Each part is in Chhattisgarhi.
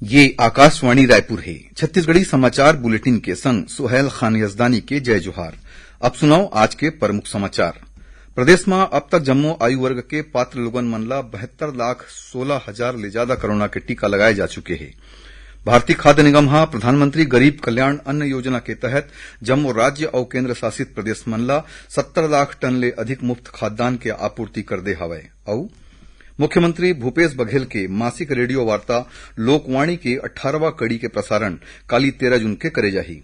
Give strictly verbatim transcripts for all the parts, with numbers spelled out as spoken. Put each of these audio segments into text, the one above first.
ये आकाशवाणी रायपुर हे। छत्तीसगढ़ी समाचार बुलेटिन के संग सुहैल खान यजदानी के जय जोहार। अब सुनव आज के प्रमुख समाचार। प्रदेश म अब तक जम्मो आयु वर्ग के पात्र लोगन मन ला बहत्तर लाख सोलह हजार ले जादा कोरोना के टीका लगाए जा चुके हे। भारतीय खाद्य निगम ह प्रधानमंत्री गरीब कल्याण अन्न योजना के तहत जम्मो राज्य अउ केंद्र शासित प्रदेश मन ला सत्तर लाख टन ले अधिक मुफ्त खाद्यान्न के आपूर्ति कर दे हवय। अउ मुख्यमंत्री भूपेश बघेल के मासिक रेडियो वार्ता लोकवाणी के अठारहवां कड़ी के प्रसारण काली तेरह जून के करे जाही।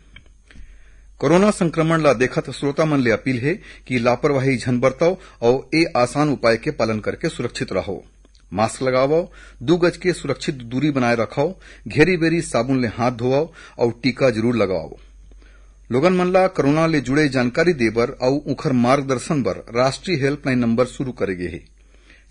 कोरोना संक्रमण ला देखत श्रोता मन ले अपील हे कि लापरवाही झन बरतव अउ ए आसान उपाय के पालन करके सुरक्षित रहव। मास्क लगावव, दू गज के सुरक्षित दूरी बनाए रखव, घेरी बेरी साबुन ले हाथ धोवव अउ टीका जरूर लगावव। लोगन मन ला कोरोना ले जुड़े जानकारी दे बर अउ उखर मार्गदर्शन बर राष्ट्रीय हेल्पलाइन नंबर शुरू करे गे हे।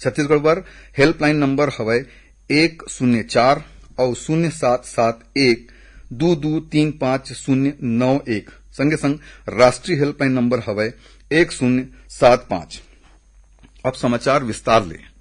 छत्तीसगढ़ बर हेल्पलाइन नंबर हवय एक शून्य चार अउ शून्य सात सात एक दू दू तीन पाँच शून्य नौ एक। संगे संग राष्ट्रीय हेल्पलाइन नंबर हवय एक शून्य सात पाँच। अब समाचार विस्तार ले।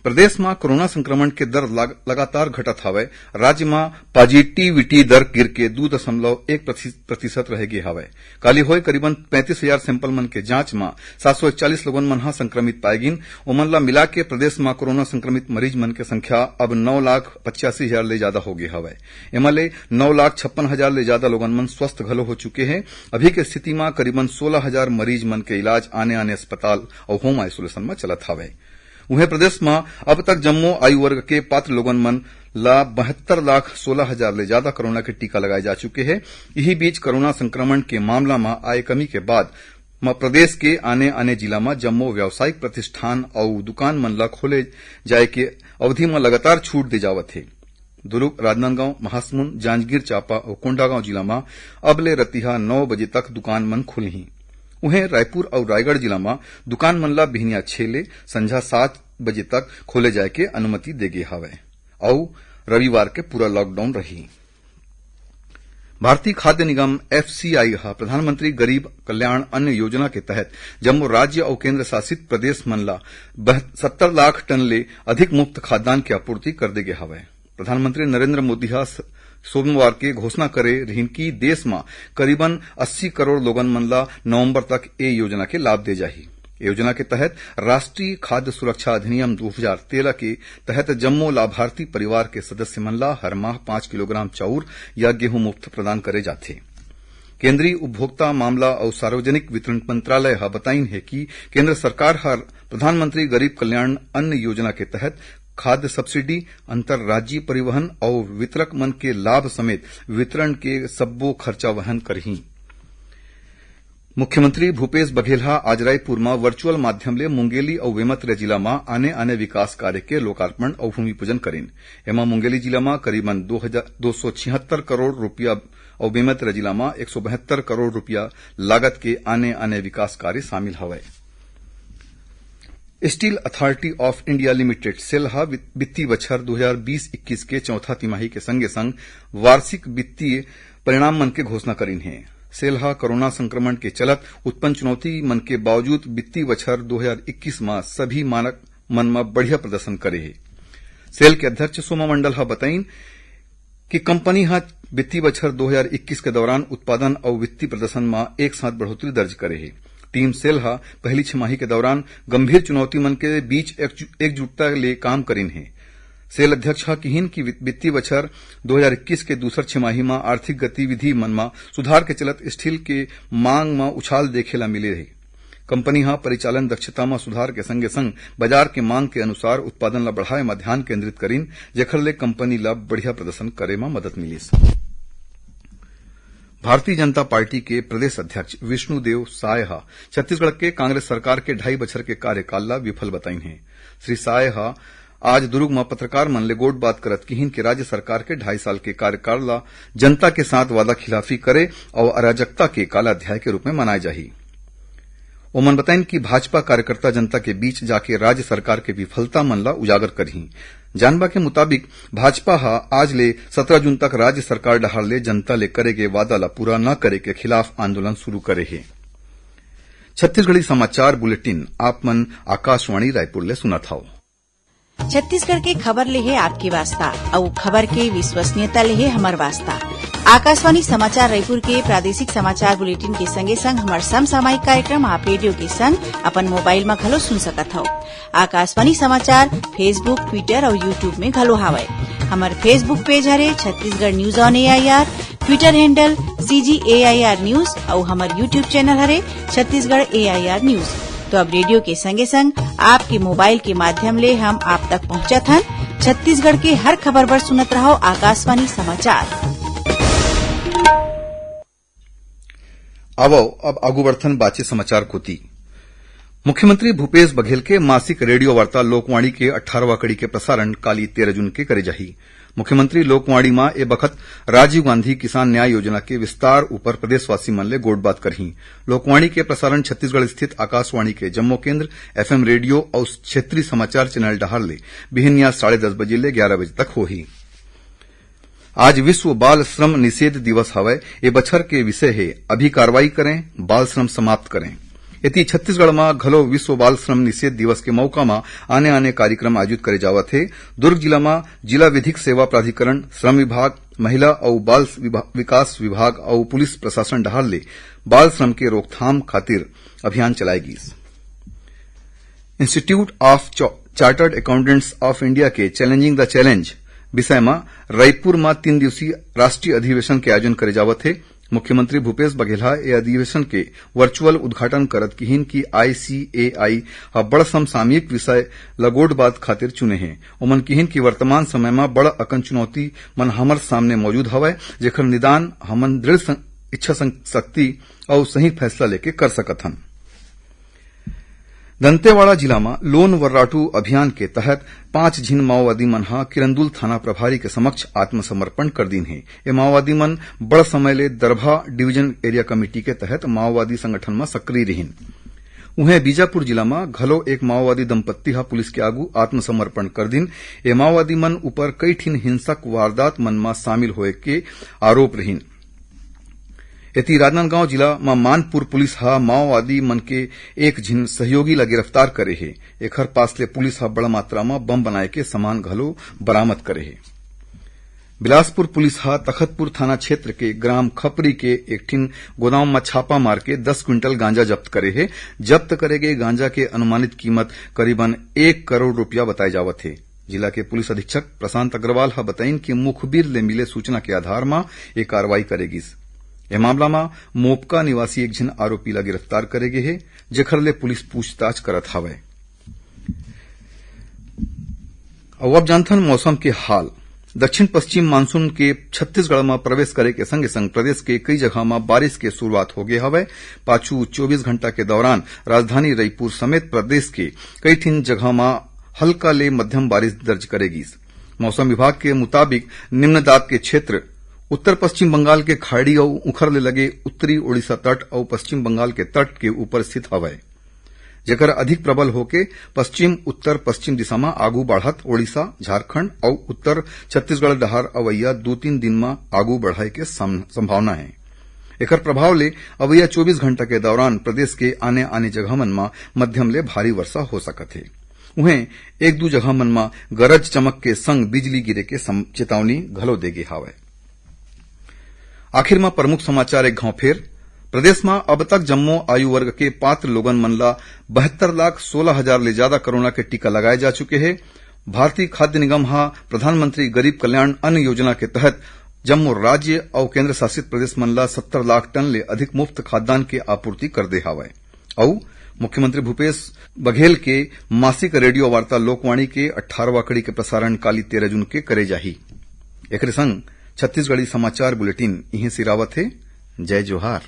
प्रदेश म कोरोना संक्रमण के दर लग-, लगातार घटत हवय। राज्य म पॉजिटिविटी दर गिर के दू दशमलव एक प्रति-, प्रतिशत रह गे हवय। काली होय करीबन पैंतीस हजार सैंपल मन के जांच म सात सौ इकतालीस लोगन मन ह संक्रमित पाए गिन। ओमन ला मिला के प्रदेश म कोरोना संक्रमित मरीज मन के संख्या अब नौ लाख पचासी हजार ले जादा हो गे हवय। एमा ले नौ लाख छप्पन हजार ले जादा लोगन मन स्वस्थ घलो हो चुके हे। अभी के स्थिति म करीबन सोलह हजार मरीज मन के इलाज आने-आने अस्पताल अउ होम आइसोलेशन म चलत हवय। उहें, प्रदेश म अब तक जम्मो आयु वर्ग के पात्र लोगन मन ला बहत्तर लाख सोलह हजार ले जादा कोरोना के टीका लगाए जा चुके हे। इही बीच, कोरोना संक्रमण के मामला म आए कमी के बाद म प्रदेश के आने-आने जिला म जम्मो व्यावसायिक प्रतिष्ठान अउ दुकान मन ला खोले जाए के अवधि म लगातार छूट दे जावत हे। दुर्ग, राजनांदगांव, महासमुंद, जांजगीर चांपा अउ कोंडागांव जिला म अब ले रतिहा नौ बजे तक दुकान मन खुलही। उहें, रायपुर अउ रायगढ़ जिला म दुकान मन ला बिहनिया छह ले संझा सात बजे तक खोले जाए के अनुमति दे गे हवय अउ रविवार के पूरा लॉकडाउन रही। भारतीय खाद्य निगम, एफसीआई, ह प्रधानमंत्री गरीब कल्याण अन्न योजना के तहत जम्मो राज्य अउ केंद्र शासित प्रदेश मन ला बह-, सत्तर लाख टन ले अधिक मुफ्त खाद्यान्न के आपूर्ति कर दे गे हवय। प्रधानमंत्री नरेंद्र मोदी ह स-, सोमवार के घोषणा करे रिहिन कि देश म करीबन अस्सी करोड़ लोगन मन ला नवंबर तक ए योजना के लाभ दे जाही। ए योजना के तहत राष्ट्रीय खाद्य सुरक्षा अधिनियम दो हजार तेरह के तहत जम्मो लाभार्थी परिवार के सदस्य मन ला हर माह पाँच किलोग्राम चाउर या गेहूं मुफ्त प्रदान करे जाथे। केंद्रीय उपभोक्ता मामला अउ सार्वजनिक वितरण मंत्रालय ह बताइन हे कि केंद्र सरकार हर प्रधानमंत्री गरीब कल्याण अन्न योजना के तहत खाद्य सब्सिडी, अंतर्राज्यीय परिवहन अउ वितरक मन के लाभ समेत वितरण के सब्बो खर्चा वहन करही। मुख्यमंत्री भूपेश बघेल ह आज रायपुर म वर्चुअल माध्यम ले मुंगेली अउ बेमेतरा जिला म आने-आने विकास कार्य के लोकार्पण अउ भूमि पूजन करिन। एमा मुंगेली जिला म करीबन दो हजार, दो सौ छिहत्तर करोड़ रुपया अउ बेमेतरा जिला म एक सौ बहत्तर करोड़ रुपया लागत के आने-आने विकास कार्य शामिल हवय। Steel Authority of India Limited, SAIL ह वित-, वित्तीय बछर दो हजार बीस इक्कीस के चौथा तिमाही के संगे संग वार्षिक वित्तीय परिणाम मन के घोषणा करिन हे। सेल ह कोरोना संक्रमण के चलत उत्पन्न चुनौती मन के बावजूद वित्तीय बछर दो हजार इक्कीस म सभी मानक मन म बढ़िया प्रदर्शन करे हे। सेल के अध्यक्ष सोमा मंडल ह बताइन कि कंपनी ह वित्तीय बछर दो हजार इक्कीस के दौरान उत्पादन अउ वित्तीय प्रदर्शन म एक साथ बढ़ोतरी दर्ज करे हे। टीम सेल ह पहली छमाही के दौरान गंभीर चुनौती मन के बीच एकजु-, एकजुटता ले काम करिन हे। सेल अध्यक्ष ह किहिन कि वित-, वित्तीय बछर दो हजार इक्कीस के दूसर छमाही म आर्थिक गतिविधि मन म सुधार के चलत स्टील के मांग म उछाल देखे ला मिले हे। कंपनी ह परिचालन दक्षता म सुधार के संगे-संग बाजार के मांग के अनुसार उत्पादन ल बढ़ाए म ध्यान केंद्रित करिन, जेखर ले कंपनी ल बढ़िया प्रदर्शन करे म मदद मिलिस। भारतीय जनता पार्टी के प्रदेश अध्यक्ष विष्णुदेव साय ह छत्तीसगढ़ के कांग्रेस सरकार के ढाई बछर के कार्यकाल ल विफल बताइन हे। श्री साय ह आज दुर्ग म पत्रकार मन ले गोठ बात करत किहिन कि राज्य सरकार के ढाई साल के कार्यकाल ल जनता के साथ वादा खिलाफी करे अउ अराजकता के काला अध्याय के रूप में मनाए जाही। ओमन बताइन कि भाजपा कार्यकर्ता जनता के बीच जाके राज्य सरकार के विफलता मन ल उजागर करही। जानबा के मुताबिक, भाजपा ह आज ले सत्रह जून तक राज्य सरकार डहार ले जनता ले करे गे वादा ल पूरा न करे के खिलाफ आंदोलन शुरू करे हे। छत्तीसगढ़ी समाचार बुलेटिन आप मन आकाशवाणी रायपुर ले सुनत हव। छत्तीसगढ़ के खबर ले हे आपके वास्ता, अउ खबर के विश्वसनीयता ले हे हमर वास्ता। आकाशवाणी समाचार रायपुर के प्रादेशिक समाचार बुलेटिन के संगे संग हमर समसामयिक कार्यक्रम आप रेडियो के संग अपन मोबाइल म घलो सुन सकत हव। आकाशवाणी समाचार Facebook, Twitter अउ YouTube में घलो हावय। हमर Facebook पेज हरे Chhattisgarh news on AIR, Twitter handle CG AIR news अउ हमर YouTube चैनल हरे छत्तीसगढ़ एआईआर न्यूज। तो अब रेडियो के संगे संग आपके मोबाइल के माध्यम ले हम आप तक पहुंचत हन। छत्तीसगढ़ के हर खबर बर सुनत रहव आकाशवाणी समाचार। आवव, अब आगू बढ़थन बाचे समाचार कोति। मुख्यमंत्री भूपेश बघेल के मासिक रेडियो वार्ता लोकवाणी के अट्ठारहवां कड़ी के प्रसारण काली तेरह जून के करे जाही। मुख्यमंत्री लोकवाणी म ए बखत राजीव गांधी किसान न्याय योजना के विस्तार ऊपर प्रदेशवासी मन ले गोठबात करही। लोकवाणी के प्रसारण छत्तीसगढ़ स्थित आकाशवाणी के जम्मो केंद्र, एफएम रेडियो अउ क्षेत्रीय समाचार चैनल डहार ले बिहनिया साढ़े दस बजे ले ग्यारह बजे तक होही। आज विश्व बाल श्रम निषेध दिवस हवय। ए बछर के विषय हे, अभी कार्रवाई करें, बाल श्रम समाप्त करें। एती छत्तीसगढ़ म घलो विश्व बाल श्रम निषेध दिवस के मौका म आने-आने कार्यक्रम आयोजित करे जावत हे। दुर्ग जिला म जिला विधिक सेवा प्राधिकरण, श्रम विभाग, महिला अउ बाल विभा-, विकास विभाग अउ पुलिस प्रशासन डहार ले बाल श्रम के रोकथाम खातिर अभियान चलाए गीस। Institute of Cha-, Chartered Accountants of India के Challenging the Challenge विषय म रायपुर म तीन दिवसीय राष्ट्रीय अधिवेशन के आयोजन करे जावत हे। मुख्यमंत्री भूपेश बघेल ह ए अधिवेशन के वर्चुअल उद्घाटन करत किहिन कि आईसीएआई ह बड़ समसामयिक विषय ल गोठबात खातिर चुने हे। ओमन किहिन कि वर्तमान समय म बड़ अकन चुनौती मन हमर सामने मौजूद हवय, जेखर निदान हमन दृढ़ सं-, इच्छा सं-, शक्ति अउ सही फैसला लेके कर सकत हन। दंतेवाड़ा जिला म लोन वर्राटू अभियान के तहत पांच झिन माओवादी मन ह किरंदुल थाना प्रभारी के समक्ष आत्मसमर्पण कर दीन हे। ए माओवादी मन बड़ समय ले दरभा डिवीजन एरिया कमेटी के तहत माओवादी संगठन म सक्रिय रिहिन। उहें, बीजापुर जिला म घलो एक माओवादी दंपत्ति ह पुलिस के आगू आत्मसमर्पण कर दीन। ए माओवादी मन ऊपर कई ठिन हिंसक वारदात मन म शामिल होए के आरोप रिहिन। एती राजनांदगांव जिला म मानपुर पुलिस ह माओवादी मन के एक झिन सहयोगी ल गिरफ्तार करे हे। एखर पास ले पुलिस ह बड़ मात्रा म बम बनाए के सामान घलो बरामद करे हे। बिलासपुर पुलिस ह तखतपुर थाना क्षेत्र के ग्राम खपरी के एक ठिन गोदाम म छापा मार के दस क्विंटल गांजा जब्त करे हे। जब्त करे गे गांजा के अनुमानित कीमत करीबन एक करोड़ रुपया बताए जावत हे। जिला के पुलिस अधीक्षक प्रशांत अग्रवाल ह बताइन कि मुखबिर ले मिले सूचना के आधार म ए कार्रवाई करे गिस। ए मामला म मोपका निवासी एक झिन आरोपी ल गिरफ्तार करे गे हे, जेखर ले पुलिस पूछताछ करत हावय। अउ अब जानथन मौसम के हाल। दक्षिण पश्चिम मानसून के छत्तीसगढ़ म प्रवेश करे के संगे संग प्रदेश के कई जगह म बारिश के शुरुआत हो गे हवय। पाछू चौबीस घंटा के दौरान राजधानी रईपुर समेत प्रदेश के कई ठिन जगह म हल्का ले मध्यम बारिश दर्ज करे गिस। मौसम विभाग के मुताबिक निम्न दाब के क्षेत्र उत्तर पश्चिम बंगाल के खाड़ी अउ उखर ले लगे उत्तरी ओडिशा तट अउ पश्चिम बंगाल के तट के ऊपर स्थित हवय, जेकर अधिक प्रबल होके पश्चिम उत्तर पश्चिम दिशा म आगू बढ़त ओडिशा, झारखंड अउ उत्तर छत्तीसगढ़ डहार अवइया दू तीन दिन म आगू बढ़ाए के सम-, संभावना हे। एकर प्रभाव ले अवइया चौबीस घंटा के दौरान प्रदेश के आने-आने जगह मन म मध्यम ले भारी वर्षा हो सकत हे। उहें, एक दू जगह मन म गरज चमक के संग बिजली गिरे के सम-, चेतावनी घलो दे गे हावय। आखिर म प्रमुख समाचार एक घांव फेर। प्रदेश म अब तक जम्मो आयु वर्ग के पात्र लोगन मन ल बहत्तर लाख सोलह हजार ले जादा कोरोना के टीका लगाए जा चुके हे। भारतीय खाद्य निगम ह प्रधानमंत्री गरीब कल्याण अन्न योजना के तहत जम्मो राज्य अउ केंद्र शासित प्रदेश मन ल सत्तर लाख टन ले अधिक मुफ्त खाद्यान्न के आपूर्ति कर दे हावय। अउ मुख्यमंत्री भूपेश बघेल के मासिक रेडियो वार्ता लोकवाणी के अट्ठारहवां कड़ी के प्रसारण काली तेरह जून के करे जाही। एकरे संग छत्तीसगढ़ी समाचार बुलेटिन इहें सिरावत हे। जय जोहार।